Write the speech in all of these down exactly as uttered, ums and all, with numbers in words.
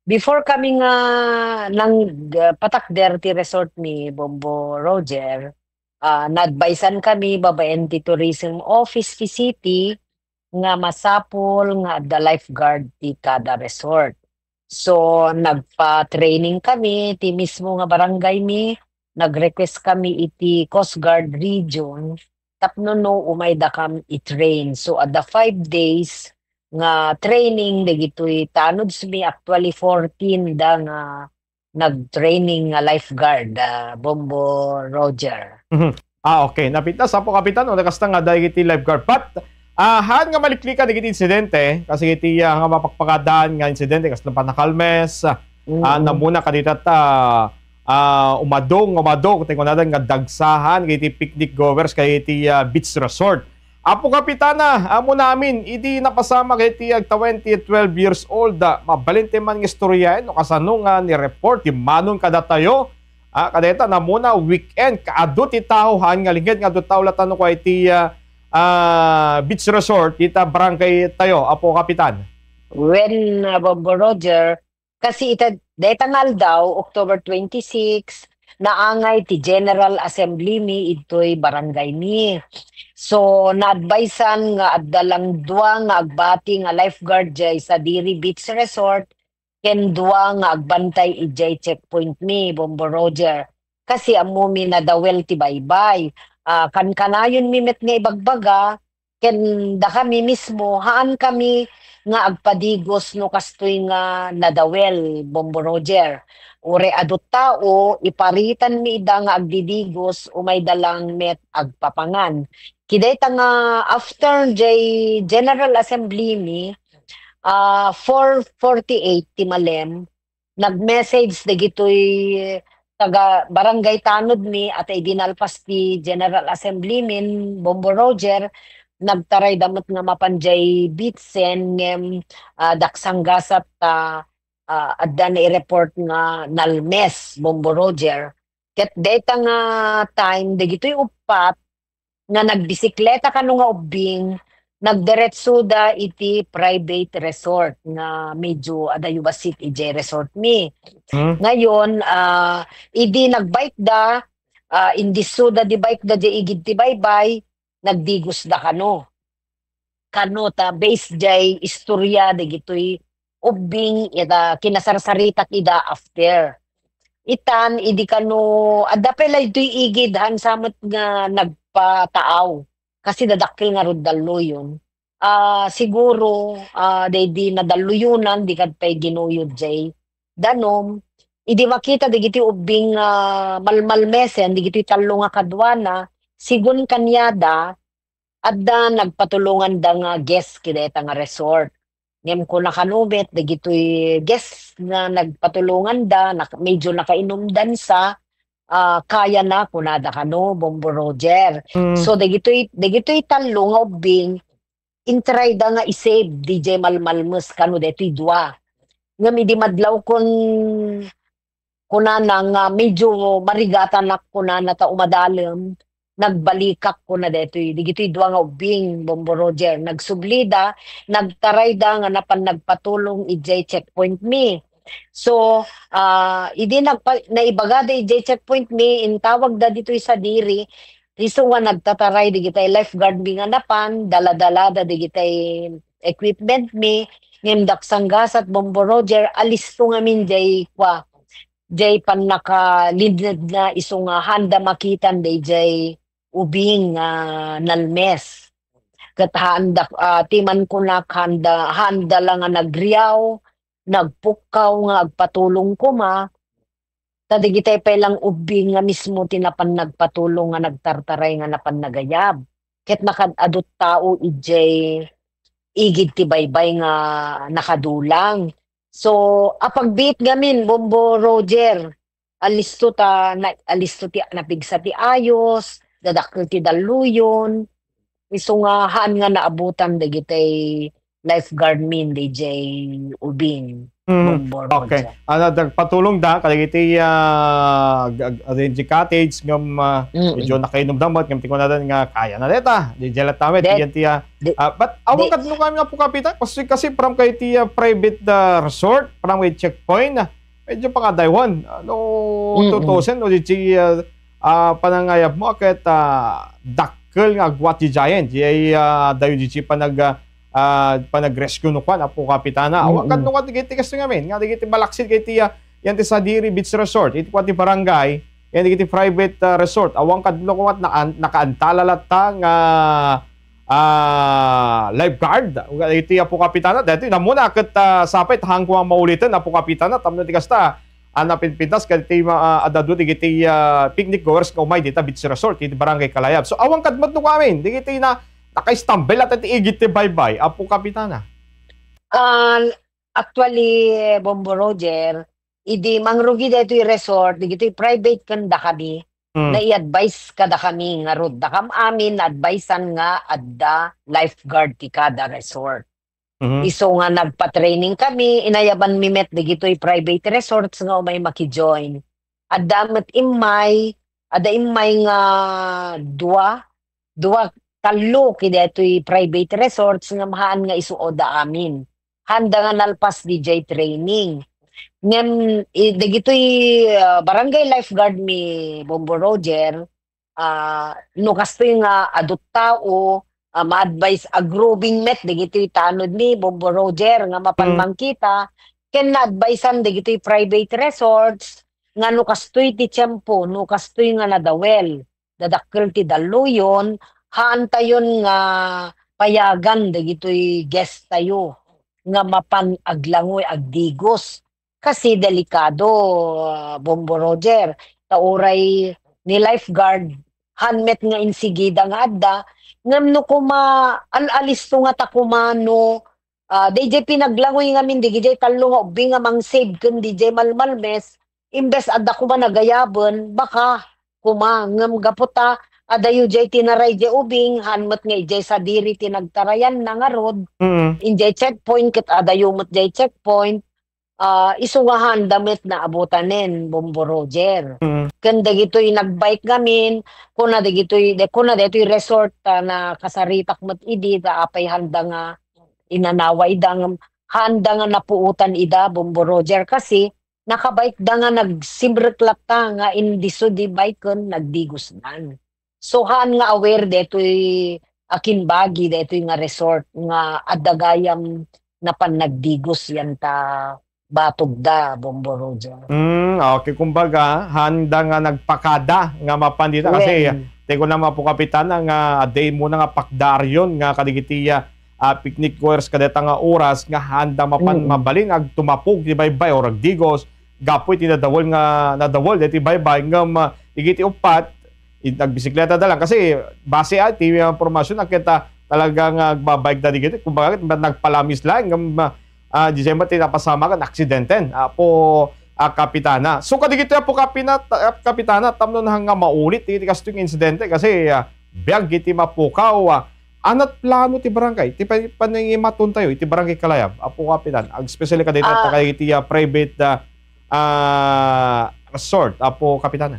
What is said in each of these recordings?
Before kami nga nang, ah, patakder ti resort mi, Bombo Roger, ah, na-advisean kami babaen ti tourism office ti city nga masapul nga adda lifeguard ti kada resort. So, nagpa-training kami, ti mismo nga barangay mi, nag-request kami iti Coast Guard Region tapno no umaydakam i-train. So, adda five days nga training dagitoy tanods mi, actually fourteen da nga nag-training nga lifeguard, ah, Bombo Roger. Mhm. Ah, okay. Napintas, Apo Kapitan, no, kasta nga dagiti lifeguard. But, ah, haan nga maliklikan dagiti insidente, kasi iti, ah, nga mapakpakadaan nga insidente, kas panakalmes, ah, Mm. namuna kadita ta, ah, umadong, umadong, ti kunadan nga dagsahan, iti picnic goers, kay iti, ah, beach resort. Apo Kapitana, ammo namin, idi napasamak iti agtawen ti twelve years old, ah, mabalin ti man nga istorya, no, kasano nga ni-report, ti manon kadatayo, ah, kadeta, namuna, weekend, kaadu ti tao, haan nga linged nga adu tao latta no kua iti, ah, ah, beach resort, ita barangay tayo, Apo Kapitan. Wen, ah, Bombo Roger, kasi ita, deta nga aldaw, October twenty-six, naangay ti General Assembly mi idtoy barangay mi. So, na-advisean nga adda lang dua nga agbati nga lifeguard jay Sadiri Beach Resort ken dua nga agbantay idiay checkpoint mi, Bombo Roger. Kasi ammo mi nadawel ti baybay. Ah, kankanayon mi met nga ibagbaga, ken dakami mismo, haan kami nga agpadigos no kastoy nga nadawel, Bombo Roger. Uray adu tao, iparitan mi ida nga agdidigos, umayda lang met agpapangan. Kidayta nga after jay General Assembly mi, ah, four forty-eight ti malem, nag-message dagitoy taga barangay tanod mi, ata idi nalpas ti General Assembly min, Bombo Roger, nagtarayda met nga mapan jay Bitsen, ngem, ah, daksanggasat ta, ah, adda nai-report nga nalmes, Bombo Roger. Ket dayta nga time, dagitoy uppat, nga nagbisikleta kano nga ubbing, nagdiretsoda iti private resort nga medyo adayo bassit idiay resort mi. Hmm. Ngayon, ah, idi nagbike da, ah, indissoda di bike da di igid ti baybay, nagdigosda kano. Kano ta based jay istorya dagitoy ubbing ita kinasarsaritak ida after. Itan, idi kano, adda pay la ditoy igid, haan sa met nga nagpataaw. Kasi dadakkel ngarud dalluyon. Ah, siguro, ah, daydi nadalluyonan, di kad pay ginuyod jay danum. Idi makita dagiti ubbing, ah, malmalmesen, dagiti tallo nga kaduana, sigun kaniada, adda nagpatulonganda nga guest kidayta nga resort. Ngem kuna kano met, dagitoy guest nga nagpatulonganda, nak-, medyo nakainumdansa, ah, kayana, kunada kano, Bombo Roger. Mm. So, dagitoy, dagitoy tallo nga ubbing, intrayda nga i-save, didiay malmalmes kano daytoy dua. Ngem idi madlawkon kunana nga medyo marigatanak kunana ta umadalem, nagbalikak kuna daytoy, dagitoy dua nga ubbing, Bombo Roger. Nagsublida, nagtarayda nga napan nagpatulong idiay checkpoint mi. So, ah, idi nagpa-, naibagada idiay checkpoint mi, intawagda ditoy sadiri, isu nga nagtataray dagitay lifeguard mi nga napan, daladalada dagitay equipment mi, ngem daksanggasat, Bombo Roger, alisto ngamin jay kua, jay pannakalinnedna isu nga haanda makitan dayjay ubing nga nalmes. Ket haanda, ah, ti man kunak, haanda, haanda la nga nagriaw, nagpukkaw nga agpatulong koma, ta dagitay pay lang ubbing nga mismo ti napan nagpatulong nga nagtartaray nga napan nagayab. Ket nakad-adu tao idiay igid ti baybay nga nakadulang. So, apagbiit ngamin, Bombo Roger, alisto ta, na, alisto ti, napigsa ti ayos, dadakkel ti dalluyon, isu nga haan nga naabutan dagitay lifeguard min, D J Ubing. Mhm. Bombo Roger. Okay. Ano, nagpatulongda kadagiti, ah, ag-, ag-, R N G Cottage ngem, ah, Mm-mm. medyo nakainumda met ngem ti kunada nga kayana dayta. Diay latta met, Dayta, diay ti, ah, di-, ah, but awan di- kadno kami nga po, Kapitan, kasi, kasi from kay ti, ah, private, ah, resort, from kay checkpoint, ah, medyo pakadayawan. Ano, Mm-mm. two thousand o diay, ah, ah, panangayab mo, ket, ah, dakkel nga agwat diay, diay, ah, dayo diay panag-, ah, ah, panag-rescue no kuan, Apo Kapitana. Awan Mm-mm. kadno nga dagiti kastoy ngamin, nga dagiti malaksid dagiti, ah, yan ti Sadiri Beach Resort, iti kuan ti barangay, yan dagiti private, ah, resort. Awan kadno nga naan-, nakaantala latta nga, ah, lifeguard. Iti Apo Kapitana, daytoy namuna ket, ah, sapay ta haanko nga mauliten, Apo Kapitana, tapno ti kasta, ah, napinpintas kadagiti ma-, ah, adda dagiti, ah, picnic goers nga umay dita beach resort, iti barangay Kalayab. So, awan kadno kami, dagiti na, nakaistambay latta ti igid ti baybay, Apo Kapitana. Ah, actually, Bombo Roger, idi mangrugi daytoy resort, dagitoy private ken dakami, Mm. nai-advise kadakami ngarud. Dakam amin, na-advisean nga adda lifeguard ti kada resort. Mhm. Isu nga nagpa-training kami, inayaban mi met dagitoy private resorts nga umay maki-join. Adda met immay, adda immay nga dua, dua, tallo ki daytoy private resorts nga haan nga isuoda amin. Haanda nga nalpas diay training. Ngem, i-, dagitoy, ah, barangay lifeguard mi, Bombo Roger, ah, no kastoy nga adu ti tao, ah, ma-advise a grooming met dagitoy tanod ni Bombo Roger nga mapan Mm. mangkita, ken na-advisean dagitoy private resorts nga no kastoy ti tiempo, no kastoy nga nadawel, dadakkel ti dalluyon, haantayon nga payagan dagitoy guest tayo nga mapan aglangoy, agdigos. Kasi delikado, ah, Bombo Roger. Ta uray ni lifeguard, haan met nga insigida nga adda, ngem no koma, al-alisto nga ta koma no, ah, dayjay pinaglangoy ngamin, dagijay tallo nga ubbing nga mang-save ken dijay malmalmes, imbes adda koma nagayaben, baka koma, ngem gapu ta adayo jay tinaray jay ubing, haan met nga ijay sadiri ti nagtarayanna ngarud, Mm. injay checkpoint, ket adayo met jay checkpoint, ah, isu nga haanda met nga abutanen, Bombo Roger. Mm. Ken dagitoy nagbike ngamin, kuna dagitoy, de-, kuna daytoy resort, ah, nakasaritak met idi, ta apay haanda nga inanawa ida, ngem haanda nga napuotan ida, Bombo Roger, kasi nakabike da nga nagsimrek latta nga indisso di biken nagdigosdan. So, haan nga aware daytoy a kimbagi, daytoy nga resort nga adda gayam napan nagdigos yan ta batogda, Bombo Roger. Mm, okay. Kumbaga, haanda nga nagpakada nga mapan dita kasi, Wen. Ti kunam, Apo Kapitana, nga adda imuna nga pakdaarion nga kadagiti, ah, ah, picnic goers kadayta nga oras nga haanda mapan Mm. mabalin agtumapog ti baybay or agdigos gapu iti nadawel nga, nadawel daytoy baybay ngem, ah, dagiti uppat, it-, nagbisikleta da lang. Kasi base, ah, ti, ah, impormasyon a ket, ah, talaga nga agbabike da dagiti, kumbaga, nagpalamis laeng ngem, ah, ah, di siya ti napasamak nga aksidenten, Apo, ah, Kapitana. So, kadagitoy, Apo Kapina-, ah, Kapitana, tapno nga maulit iti kastoy nga insidente kasi, ah, biag iti mapukaw, ah, anat plano ti barangay, ti pa-, panangimaton tayo, iti barangay Kalayab, Apo Kapitan, ag-, especially kadayta, Ah. kadagiti, ah, private, ah, ah, resort, Apo Kapitana.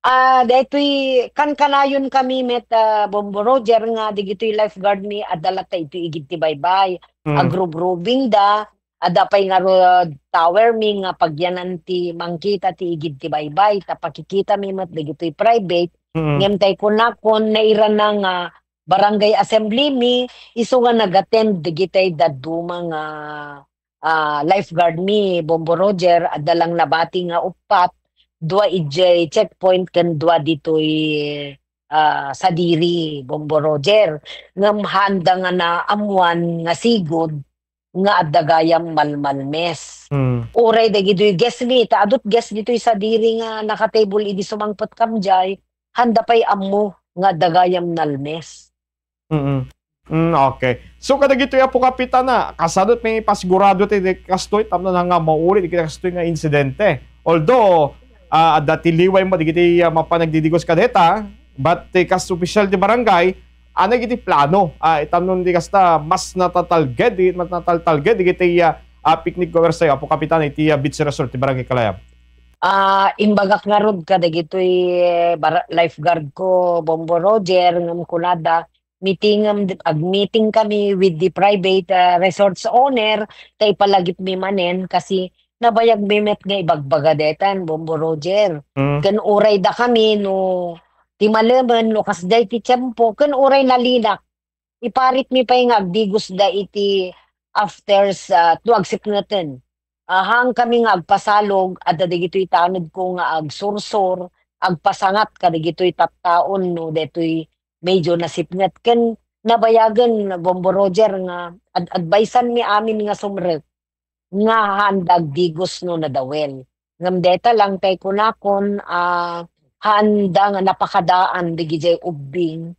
Ah, daytoy, kankanayon kami met, ah, Bombo Roger, nga digitoy lifeguard mi, adda latta iti igid ti baybay. Mm. Agrubrubbing da, adda pay ngarud tower mi nga pagyanan ti mangkita ti igid ti baybay. Ta pakikita mi met digitoy private. Mm. Ngem tay kunakon, nairana nga barangay assembly mi, isu nga nag-attend digitay dadduma nga, ah, lifeguard mi, Bombo Roger, adda lang nabati nga uppat, dua idiay checkpoint ken dua ditoy, ah, sadiri, Bombo Roger. Ngem haanda nga naammuan nga sigud nga adda gayam malmalmes. Mm. Uray dagitoy guest mi, ta adut guest ditoy sadiri nga nakatable idi sumangpet kamdiay, haanda pay ammo nga adda gayam nalmes. Mm. Mm, okay. So, kadagitoy, Apo Kapitana, kasadot mi pasigurado ti, ti kastoy, tapno nga maulit iti kastoy nga insidente. Although, ah, adda ti liway mo, digiti, ah, mapan nagdidigos kadeta, but ti kas opisyal ti barangay, anay iti plano, ah, tapno di kasta, mas natatalged, di, mas nataltalged, digiti, ah, ah, picnic goers tayo, Apo Kapitan, iti, ah, beach resort ti Barangay Kalayab? Ah, imbagak ngarud kadagitoy, eh, bara-, lifeguard ko, Bombo Roger, ngem kunada, meeting, um, ag-meeting kami with the private, ah, resorts owner, ta ipalagipmi manen kasi nabayagmi met nga ibagbaga detan, Bombo Roger. Mm. Ken uray dakami no ti malemen, no kasdiay ti tiempo, ken uray nalinak, iparitmi pay nga agdigosda iti after sa, no agsipngeten. Ah, haan kami nga agpasalog, adda dagitoy tanod ko nga agsursor, agpasangat kadagitoy tattaon no daytoy medyo nasipnget. Ken nabayagen, Bombo Roger, nga ad-, adviseanmi amin nga sumrek nga haanda agdigos no nadawel. Ngem dayta lang tay kunakon, ah, haanda nga napakadaan dagidiay ubbing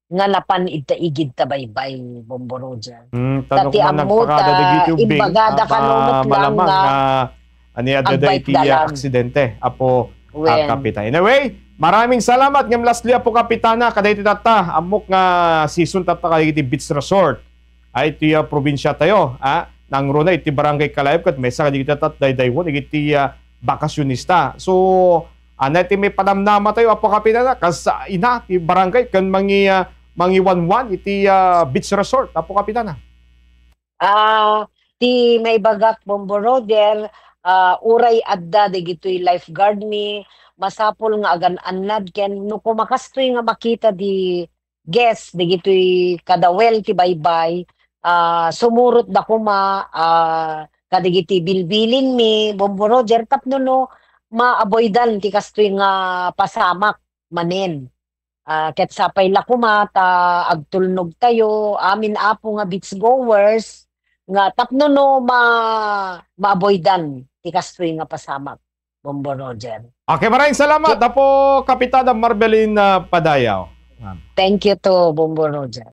nga napan ita igid ta baybay, Bombo Roger. Hmm, ta no ti koma ammo nagpakada ta dagiti ubbing, imbagada ah, kano met lang malamang nga nga ania dada iti, ah, aksidente, Apo, ah, Kapitan. Anyway, maraming salamat ngem lastly, Apo Kapitana, kadaytoy tatta, ammok nga season tatta kadagiti beach resort. Ay, iti, ah, probinsia tayo, ah, nangruna iti Barangay Kalayab ket maysa kadagiti tatta daydaywon iti, ah, bakasyonista. So, ania ti maipanamnama tayo, Apo Kapitana, kas, ah, ina ti barangay ken mangi-, ah, mangiwanwan iti, ah, beach resort, Apo Kapitana? Ah, ti maibagak, Bombo Roger, ah, uray adda dagitoy lifeguard mi, masapul nga agan-annad ken no koma kastoy nga makita di guest dagitoy kadawel ti baybay, ah, sumurot da koma, ah, kadagiti bilbilinmi, Bombo Roger, tapno no ma-avoidan ti kastoy nga pasamak manen. Ah, ket sapay la koma ta agtulnog tayo, amin, Apo, nga beach goers, nga tapno no ma-, ma-avoidan ti kastoy nga pasamak, Bombo Roger. Okay, maraming salamat, Apo Kapitana Marbelin, ah, Padayaw. Ma'am. Thank you to Bombo Roger.